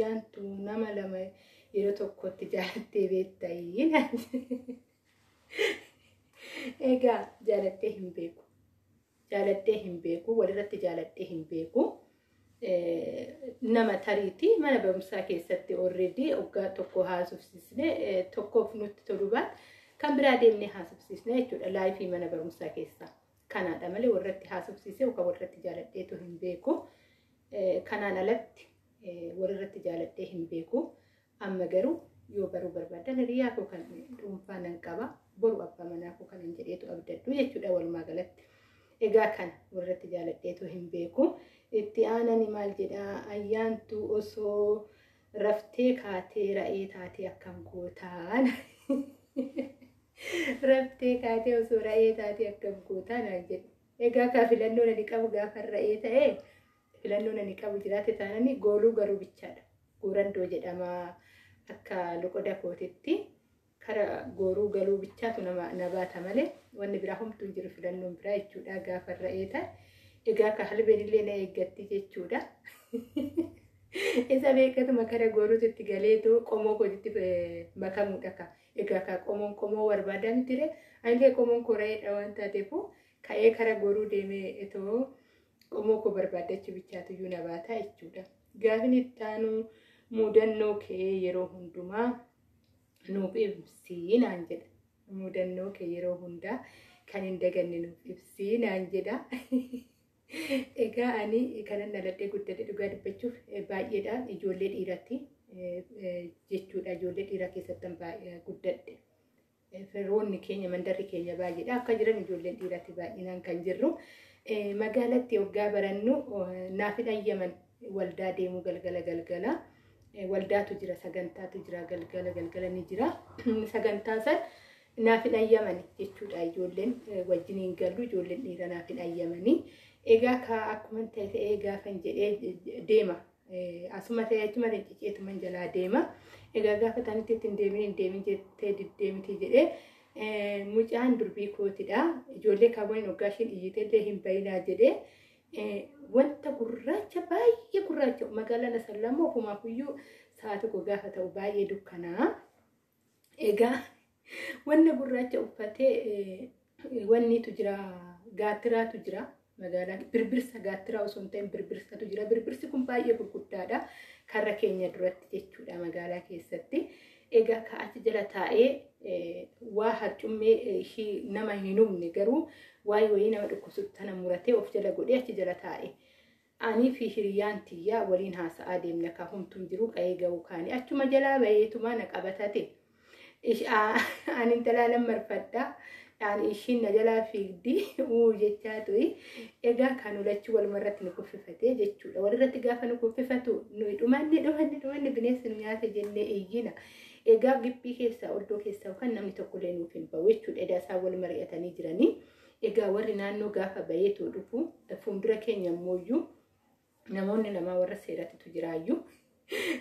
Ayyaantu, nama lama yeroo tokkotti jaalattee beektaa? Egaa jaalattee hin beeku. Jaalattee hin beeku. Walirratti jaaladhee hin beeku. Nama tariitii mana barumsaa keessatti already waggaa tokko haasofsiisne, tokkoof nutti tolu baat kan biraa deemnee haasofsiisne jechuudha, life mana barumsaa keessaa. Kanaadha malee warratti haasofsiisee yookaan warratti jaaladheetu hin beeku. Kanaan alatti walirratti jaaladhee hin beeku. Amma garuu yoo baruu barbaadan, hiriyaa koo kan dhuunfaa nan qaba. Boru abbaa manaa koo kanan jedheetu abdadhu jechuudha walumaa galatti. Egaa kana walirratti jaaladheetu hin beeku. Itti aanani maal jedhaa? Ayyaantu, osoo raftee kaatee ra'ee taatee akkam gootaan? Raftee kaatee osoo ra'ee taatee akkam gootaa naan jedhe. Egaa kaa filannoon ani qabu, gaafa ra'ee ta'e, filannoon ani qabu jiraate taanani gooluu garuu bichaadha. Goorandoo jedhama akka loqoda kootitti. Kara gooruu galuu bichaatu nama na baata malee wanni biraa homtuu hin jiru, filannoon biraa jechuudha gaafa ra'ee ta'e. Egaa ka halbeen illee na eeggatti jechuudha. Isa beekatuma kara gooruutti galeetu qomoo kootitti makamuudha ka. Egaa ka qomoon qomoo barbaadaa miti ree? Anillee qomoon koo ra'eedha waan taateef, ka'ee kara gooruu deemee itoo qomoo koo barbaaddachuu bichaatu iyyuu na baata jechuudha. Gaafni itti aanu, mudannoo kee yeroo hundumaa nuuf ibsii naan jedha. Mudannoo kee yeroo hundaa kan hin daganne nuuf ibsii naan jedha. Egaa ani kanan dhaladhee guddadhe, dhugaa dubbachuuf, baay'eedha ijoollee dhiiratti jechuudha. Ijoollee dhiiraa keessatti baay'ee guddadhe. Firoonni keenya, mandarri keenya baay'eedha. Akka jiran ijoolleen dhiiratti baay'inaan kan jirru. Magaalatti waggaa barannu naaf hin ayyaman waldaa deemuu galgala galgala. Waldaatu jira, sagantaatu jira, galgala galgala ni jira. Sagantaa san naaf hin ayyamani jechuudha, ijoolleen wajjiniin gallu, ijoolleen dhiira naaf hin ayyamani. Egaa ka akkuma ta'e ta'ee gaafan jedhee deema. Asuma ta'e achuma cicceetuman jalaa deema. Egaa gaafa tanitti ittiin deemin hin deemin jettee diddeemiti jedhee, mucaan durbii kootidha. Ijoollee kaawwaniin waggaa isheen iyyiteellee hin bayinaa jedhee, wanta gurraacha, baay'ee gurraacha, magaalaan Asallaa immoo ofumaaf iyyuu sa'a 1 gaafa ta'u baay'ee dukkanaa. Egaa wanna gurraacha uffatee, wannitu jira, gaattiraatu jira. Magaalaa birbirsa, gaattiraa osoo hin ta'in birbirsatu jira. Birbirsi kun baay'ee gurguddaadha. Karra keenya duratti jechuudha, magaalaa keessatti. Egaa ka achi jala taa'ee waa harcummee ishii nama hin humne, garuu waayee wayii nama dhukkubsatu tana muratee of jala godhee achi jala taa'e. Anii fi hiriyyaan tiyyaa waliin haasa'aa deemna, ka humtuun jiru qa'ee ga'uu kaanii achuma jalaa baheetumaa na qabatate. Ani intalaa nan marfadha. Ani ishiin na jalaa fiigdi uu jechaa tuyi. Egaa kan lachuu walumarratti nu kuffifatee jechuudha. Walirratti gaafa nu kuffifatu, nuyi dhumanne, dhumanne, dhumanne, bineensi nu nyaate jennee iyyina. Egaa gibbii keessaa, oddoo keessaa yookaan namni tokkollee nuuf hin bahu jechuudha. Edaa isaan wal mari'atanii jiranii. Egaa warri naannoo gaafa baheetoo dhufu, fuuldura keenya immooyyuu namoonni lamaa warra seerattitu jiraayyuu.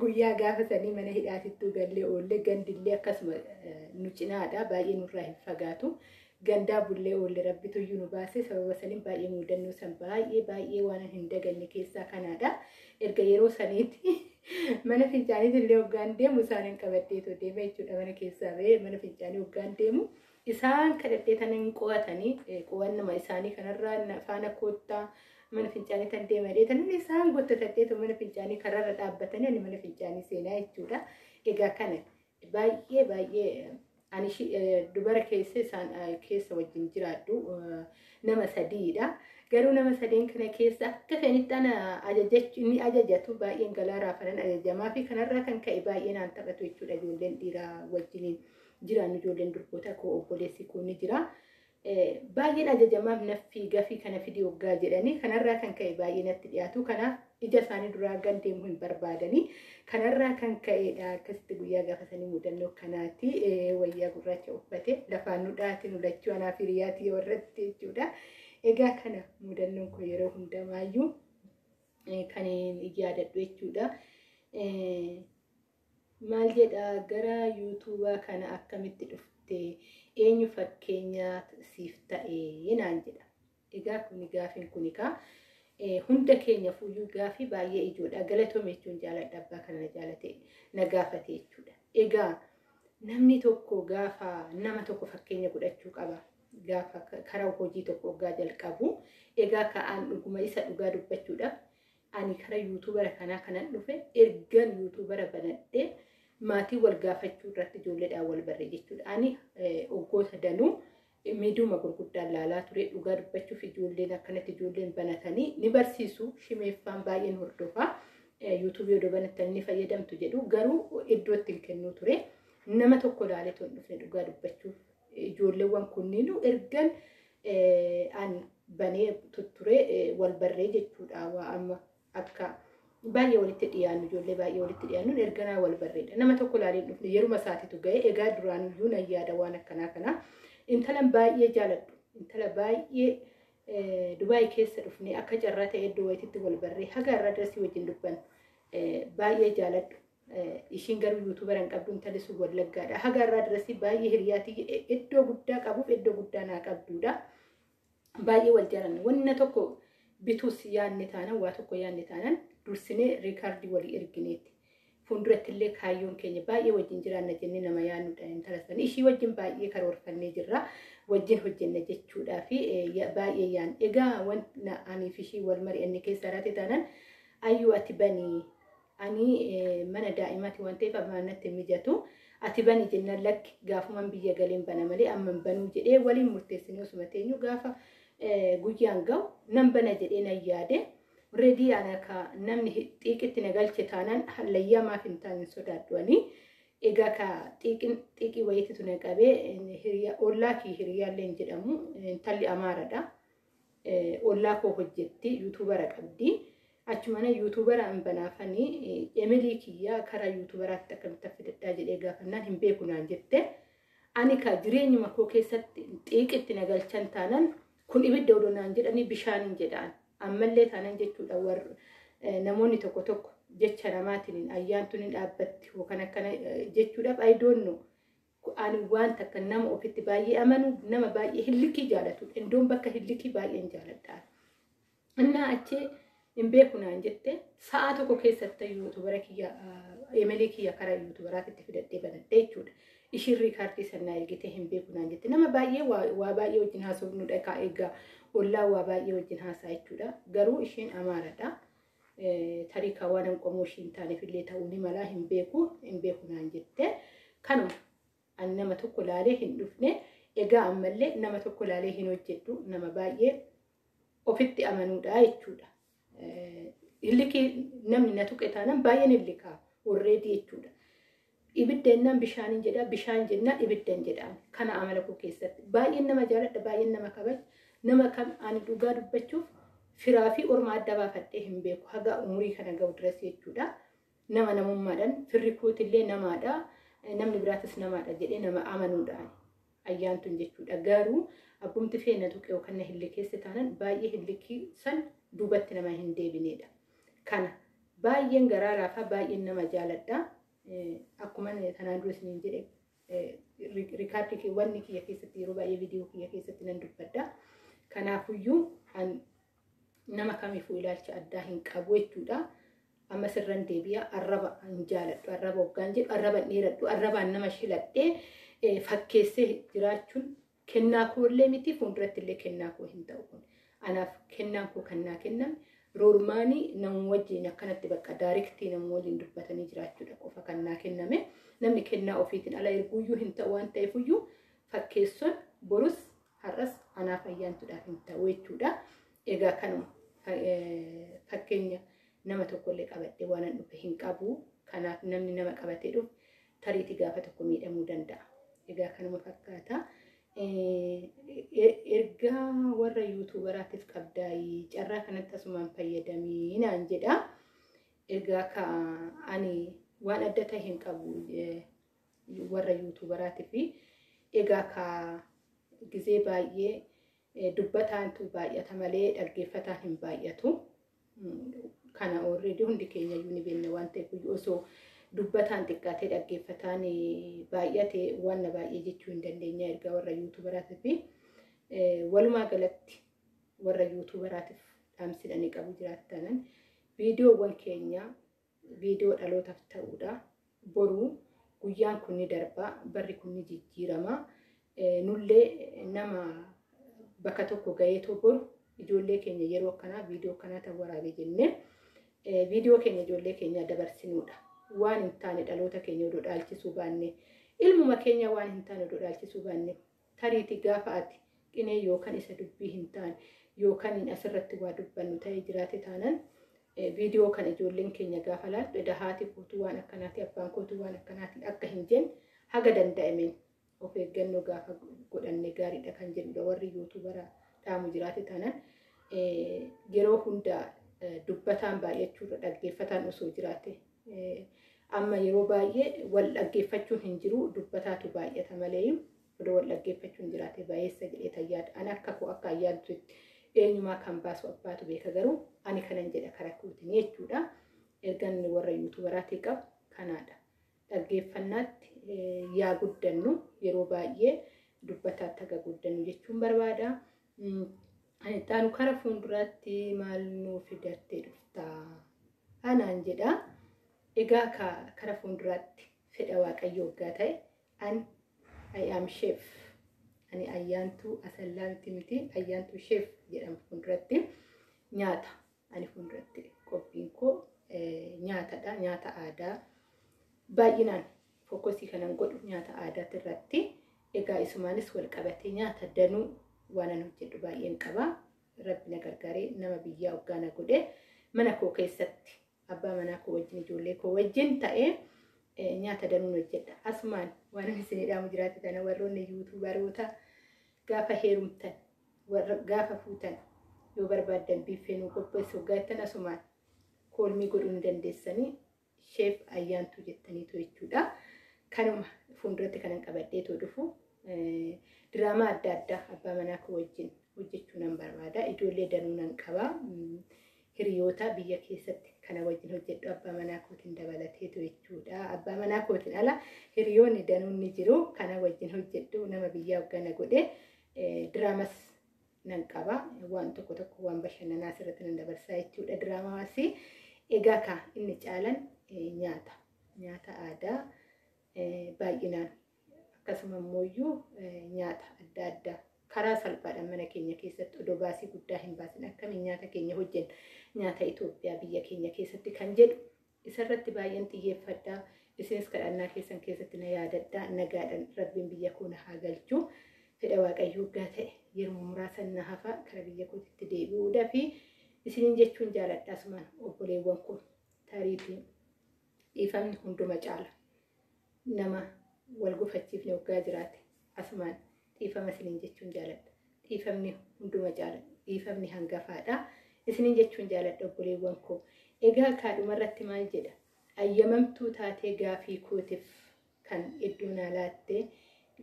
Guyyaa gaafa sanii mana hidhaatittuu gallee oollee. Gandillee akkasuma nu cinaadha, baay'ee nurraa hin fagaatu. Gandaa bullee oolle, rabbituyyuu nu baase. Sababa saniin baay'ee mudannoo san baay'ee baay'ee waan hin daganne keessaa kanaadha. Erga yeroo saniiti mana fincaaniitti illee hoggaan deemu isaanin qabadheetoo deema jechuudha. Mana keessaa bahee mana fincaanii hoggaan deemu isaan kadhadhee tanan qo'atanii, qo'annuma isaanii kanarraa faana koottaa, mana fincaanii tan deema jedhee tanan isaan gottatadheetu mana fincaanii karaarra dhaabbatanii ani mana fincaanii seenaa jechuudha. Egaa kana baay'ee baay'ee ani dubara keessa isaan keessa wajjin jiraadhu nama sadiidha. Garuu nama sadeen kana keessa akka fedhanitti ana ajajachuu inni ajajatu, baay'een galaa raafanan ajajamaa fi kanarraa kan ka'e baay'ee naan taphatu jechuudha ijoolleen dhiiraa wajjiniin jiraannu. Ijoolleen durboota koo, obboleessi koo ni jira. Baay'een ajajamaaf, naffii gafii kana fidii waggaa jedhanii, kanarraa kan ka'e baay'ee natti dhiyaatu. Kanaaf ija isaanii duraa gan deemuu hin barbaadanii. Kanarraa kan ka'edha akkasitti guyyaa gaafa sanii mudannoo kanaati, wayyaa gurraacha uffate lafaan nu dhaate nu lachuu, anaaf hiriyaatii warratti jechuudha. Egaa kana mudannoon kun yeroo hundamaayyuu kan yaadadhu jechuudha. Maal jedha? Gara yuutuubaa kana akkamitti dhufte? Eenyu fakkeenya siif ta'e naan jedha. Egaa kuni gaafiin kuni kaa Hunda keenya fuuyyuu gaafii baay'ee ijoodha. Galatoome jechuun jaaladha abbaa kana na jaalate na gaafate jechuudha. Egaa namni tokko gaafa nama tokko fakkeenya godhachuu qaba. Gaafa karaa hojii tokko hoggaa jalqabu. Egaa ka'aan dhuguma isa dhugaa dubbachuudhaaf ani karaa yuutuubara kanaa kanan dhufe ergan yuutuubara banadhee maatii wal gaafachuu irratti ijoolleedhaan wal barre jechuudha. Ani hoggoota danuu miidiyuma gurguddaan laalaa ture dhugaa dubbachuuf ijoolleen akkanatti ijoolleen banatanii ni barsiisu shimeeffaan baay'een hordofaa yuutuubii odoo banatanii ni fayyadamtu jedhu garuu iddoo ittiin kennuu ture nama tokko laalee tun dhufne dhugaa dubbachuuf ijoolleewwan kunniinuu ergan an banee tutture wal barree jechuudha waa amma akka baay'ee walitti dhiyaannu ijoollee baay'ee walitti dhiyaannuun erganaa wal barreedha nama tokko laalee dhufne yeruma isaatiitu ga'e egaa duraanuyyuu nan yaada waan akkanaa kanaa. Intalan baay'ee jaaladhu. Intala baay'ee Dubaay keessa dhufnee akka carraa ta'e iddoo wayititti wal barree haga irraa darasii wajjin dubbannu baay'ee jaaladhu. Ishiin garuu yuutuubara hin qabdu intalli sun Wallaggaadha. Haga irraa darasii baay'ee hiriyaatii iddoo guddaa qabuuf iddoo guddaa naa qabduudha. Baay'ee wal jaalanna. Wanna tokko bituus yaadne taanan waa tokko yaadne taanan dursinee riikaardii walii ergineeti. Fuulduratti illee kaayyoon keenya baay'ee wajjin jiraanna jennee nama yaadnudha intala sana. Ishii wajjin baay'ee karoorfannee jirra. Wajjin hojjenna jechuudhaa fi baay'ee yaadna. Egaa wanta aniif ishii wal mari'anne keessa irratti taanan ayyuu ati banii ani mana daa'imaati waan ta'eef ammaan natti hin mijatu. Ati bani jennaan lakki gaafuman biyya galeen bana malee amman banuu jedhee waliin murteessinee osuma teenyu gaafa guyyaan ga'u nan bana jedhee nan yaade. Reedii ana ka namni xiiqitti na galche taanaan hallayyaa maaf hin taane sodaadhu ani. Egaa ka xiiqin xiiqii wayiititu na qabee hiriyaa ollaa kii hiriyaallee hin jedhamu intalli Amaaradha. Ollaa koo hojjetti yuutuubara qabdi. Achumana yuutuubara hin banaafanii emilii kiyyaa karaa yuutuubaraatti akkamitti fidadhaa jedhee gaafannaan hin beeku naan jette. Ani ka jireenyuma koo keessatti xiiqitti na galchan taanaan kun ibidda odoo naan jedhanii bishaan hin jedhaan. Ammallee taanan jechuudha warri namoonni tokko tokko jecha namaatiin ayyaantuun hin dhaabbatti yookaan akkana jechuudhaaf I don't know. Ani waan takka nama ofitti baay'ee amanu nama baay'ee hillikii jaalatudha. Indoon bakka hillikii baay'een jaaladha. Innaa achi hin beeku naan jette sa'a tokko keessatti yuutubara kiyya emelee kiyya karaa yuutubaraatti fidadhee banadhee jechuudha. Ishiin riikaardii sannaa ergitee hin beeku naan jette. Nama baay'ee waa baay'ee wajjin haasofnudha kaa egaa ollaa waa baay'ee wajjin haasaa jechuudha. Garuu ishiin Amaaradha. Tarii kaa waan hin qomoo ishii hin taaneef illee ta'uu ni malaa hin beeku hin beeku naan jette. Kanuma ani nama tokko laalee hin dhufne egaa ammallee nama tokko laalee hin hojjedhu nama baay'ee ofitti amanuudha jechuudha. Hillikii namni na tuqe taanaan baay'een hillikaa already jechuudha. Ibidda jennaan bishaaniin jedha bishaan jennaan ibidda hin jedhaan kana amala koo keessatti baay'een nama jaaladha baay'een nama kabaja nama kam ani dhugaa dubbachuuf firaa fi orma adda baafadhee hin beeku haga umurii kana ga'u duras jechuudha. Nama namummaadhaan firri kootillee namaadha namni biraatis namaadha jedhee nama amanuudhaan ayyaantuun jechuudha. Garuu abbumti feena tuqe yookaan na hillikeesse taanaan baay'ee hillikii san duubatti nama hin deebinedha. Kana baay'een garaa laafaa baay'een nama jaaladha. Akkuma tanaan dura isiniin jedhe riikaardii wanni kiyya keessatti yeroo baay'ee viidiyoo kiyya keessatti nan dubbadha. Kanaafuyyuu nama kamiifuu ilaalcha addaa hin qabu jechuudha. Amma sirran deebi'a arraba hin jaaladhu arraba hoggaan jedhu arraba hin dheeradhu arrabaan nama shiladhee fakkeessee jiraachuun kennaa koollee miti fuulduratti illee kennaa koo hin ta'u kun. Anaaf kennaan koo kan naa kenname roormaanii nama wajjin akkanatti bakka daariktii nama waliin dubbatanii jiraachuudha qofa kan naa kenname. Namni kennaa ofiitiin ala erguuyyuu hin ta'u waan ta'eefuyyuu fakkeessoon borus har'as anaaf ayyaantuudhaaf hin ta'u jechuudha. Egaa kanuma fakkeenya nama tokkollee qabadhee waan an dhufe hin qabu. Kanaaf namni nama qabatee dhufu tariitii gaafa tokko miidhamuu danda'a. Egaa kanuma fakkaata. Ergaa warra yuutuubaraatiif qabdaayii carraa kanatti asumaan fayyadamii naan jedha. Egaa ka ani waan adda ta'e hin qabu warra yuutuubaraatiif. Egaa ka gizee baay'ee dubbataantu baay'ata malee dhaggeeffataan hin baay'atu. Kana already hundi keenya iyyuu ni beekna waan ta'eef osoo dubbataan xiqqaatee dhaggeeffataan baay'ate waan na baay'ee jechuu hin dandeenya ergaa warra yuutuubaraatiif. Walumaa galatti warra yuutuubaraatiif Dhaamsidhanii qabu jiraattanan viidiyoowwan keenya viidiyoo dhalootaaf ta'uudha. Boruu guyyaan kun ni darba, barri kun ni jijjiirama. Nullee nama bakka tokko gaheetoo boru ijoollee keenya yeroo akkanaa viidiyoo akkanaa ta'u waraabee jennee viidiyoo keenya ijoollee keenya dabarsinuudha. Waan hin taane dhaloota keenya odoo dhaalchisuu baanne, ilmuma keenya waan hin taane odoo dhaalchisuu baanne, tariitii gaafa ati qinee yookaan isa dubbii hin taane yookaan asirratti waa dubbannu ta'ee jiraate taanaan viidiyoo kana ijoolleen keenya gaafa laaltu eda haati kootu waan akkanaati, abbaan kootu waan akkanaati akka hin jenne haga danda'ameen of eeggannoo gaafa godhanne gaariidha kan jedhudha. Warri yuutuubara dhaamu jiraate taanaan yeroo hunda dubbataan baay'achuurra dhaggeeffataan osoo jiraate. Amma yeroo baay'ee wal dhaggeeffachuun hin jiru, dubbataatu baay'ata malee odoo wal dhaggeeffachuun jiraate baay'eessa jedhee tayyaadha. Ani akka koo akka ayyaantutti eenyumaa kan baasu abbaatu beeka, garuu ani kanan jedha karaa kootiin jechuudha. Ergan warra yuutuubaraatii qabu kanaadha. Dhaggeeffannaatti yaa guddannu, yeroo baay'ee dubbataatti haga guddannu jechuun barbaada. Ani ittaanu kara fuulduraatti maal nuu fidattee dhuftaa? Anaan jedha. Egaa kara fuulduraatti fedha Waaqayyoo waggaa ta'e ani I am chef. Ani Ayyaantuu Asallaa miti, Ayyaantuu Chef jedhama fuulduratti. Nyaata. Ani fuulduratti qophiin koo nyaatadha. Nyaata aadaa. Baay'inaan focus kanan godhu nyaata aadaati irratti. Egaa isumaanis wal qabatee nyaata danuu waan an hojjedhu baay'een qaba. Rabbi na gargaaree nama biyyaa hoggaa na godhe mana koo keessatti abbaa manaa koo wajjin, ijoollee koo wajjin ta'ee nyaata danuun hojjedha. Asumaan waan ani isinii dhaamu jiraate tana, warroonni yuutuubaroota gaafa heerumtan, warra gaafa fuutan yoo barbaaddan biiffee nuu qopheessu hoggaa jettan asumaan koolmii godhuu ni dandeessanii, Chef Ayyaantuu jettaniitu jechuudha. Kanuma fuulduratti kanan qabadheetoo dhufu diraamaa adda addaa abbaa manaa koo wajjin hojjechuu nan barbaada. Ijoollee danuu nan qaba. Hiriyoota biyya keessatti kana wajjin hojjedhu abbaa manaa kootiin dabalateetu jechuudha. Abbaa manaa kootiin ala hiriyoonni danuun ni jiru. Kana wajjin hojjedhu nama biyyaa hoggana godhe diraamas nan qaba. Waan tokko tokko waan bashannanaa asirratti nan dabarsaa jechuudha. Diraamaas egaa ka inni caalan nyaata. Nyaata aadaa baay'inaan, akkasuma immoo nyaata adda addaa karaa salphaadhaan mana keenya keessatti odoo baasii guddaa hin baasin akkamiin nyaata keenya hojjenna, nyaata Itoophiyaa biyya keenya keessatti kan jedhu isarratti baay'een xiyyeeffadhaa. Isinis kadhannaa keessan keessatti na yaadadhaa. Nagaadhaan Rabbiin biyya koo na haa galchu. Fedha Waaqayyoo waggaa ta'e yeroo muraasa na hafa kara biyya kootitti deebi'uudhaa fi isiniin jechuun jaaladha. Asumaan obboleewwan koo, tariitii dhiifamni hunduma caala. Nama wal gufachiifne waggaa jiraate asumaan dhiifama isiniin jechuun jaaladha. Dhiifamni hunduma caala. Dhiifamni hangafaadha. Isiniin jechuun jaaladha, obboleewwan koo. Egaa kaadhumarratti maal jedha? Ayyamamtuu taatee gaafii kootiif kan iddoo naa laatte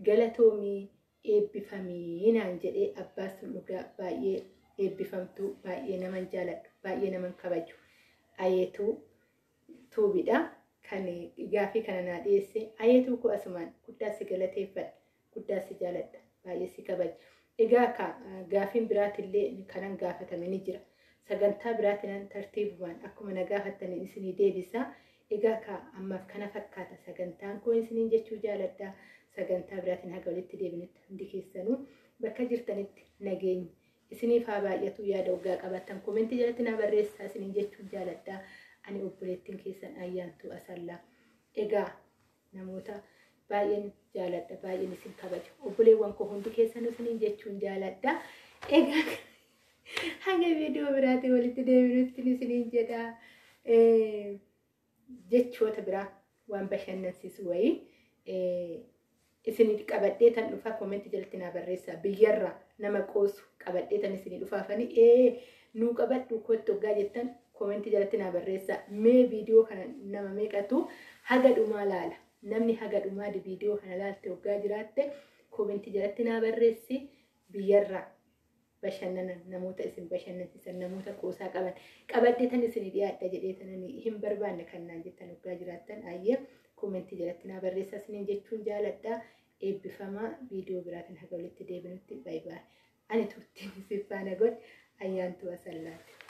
galatoomii, eebbifamii naan jedhee abbaa sun dhugaa baay'ee eebbifamtuu, baay'ee naman jaaladhu, baay'ee naman kabaju Ayeetuu Tuubidha. Kan gaafii kana naa dhiyeesse Ayeetuu koo asumaan guddaa si galateeffadha, guddaa si jaaladha, baay'ee si kabaja. Egaa ka gaafiin biraatillee kanan gaafatame ni jira. Sagantaa biraatiin tartiibumaan akkuma na gaafattaniin isinii deebisa. Egaa ka ammaaf kana fakkaata sagantaan koo isiniin jechuu jaaladha. Sagantaa biraatiin haga walitti deebinutti hundi keessanuu bakka jirtanitti nageenyi isiniif haa baay'atu. Yaada waggaa qabaattan koomentii jalatti na barreessaa isiniin jechuun jaaladha. Ani obboleettiin keessan Ayyaantuu Asallaa. Egaa namoota baay'een jaaladha, baay'een isin kabaja. Obboleewwan koo hundi keessanuu isiniin jechuun jaaladha. Egaa hanga viidiyoo biraatiin walitti deebinutti isiniin jedha. Jechoota biraa waan bashannansiisu wayii isin qabadhee tan dhufa koomentii jalatti naa barreessaa. Biyyarraa nama qoosu qabadhee tan isinii dhufaafanii nuu qabadhu kottu hoggaa jettan koomentii jalatti naa barreessaa. Mee viidiyoo kana nama meeqatu haga dhumaa laala? Namni haga dhumaa viidiyoo kana laalte hoggaa jiraatte koomentii jalatti naa barreessi. Biyyarraa bashannana namoota isin bashannansiisan, namoota qoosaa qaban qabadhee tan isinii dhiyaadha jedhee tananii hin barbaanne kan naan jettan hoggaa jiraattan ayyee koomentii jalatti naa barreessaa isiniin jechuun jaaladha. Eebbifamaa, viidiyoo biraatiin haga walitti deebinutti baay'ee baay'ee. Ani turtiin isin faana godhe Ayyaantuu Asallaati.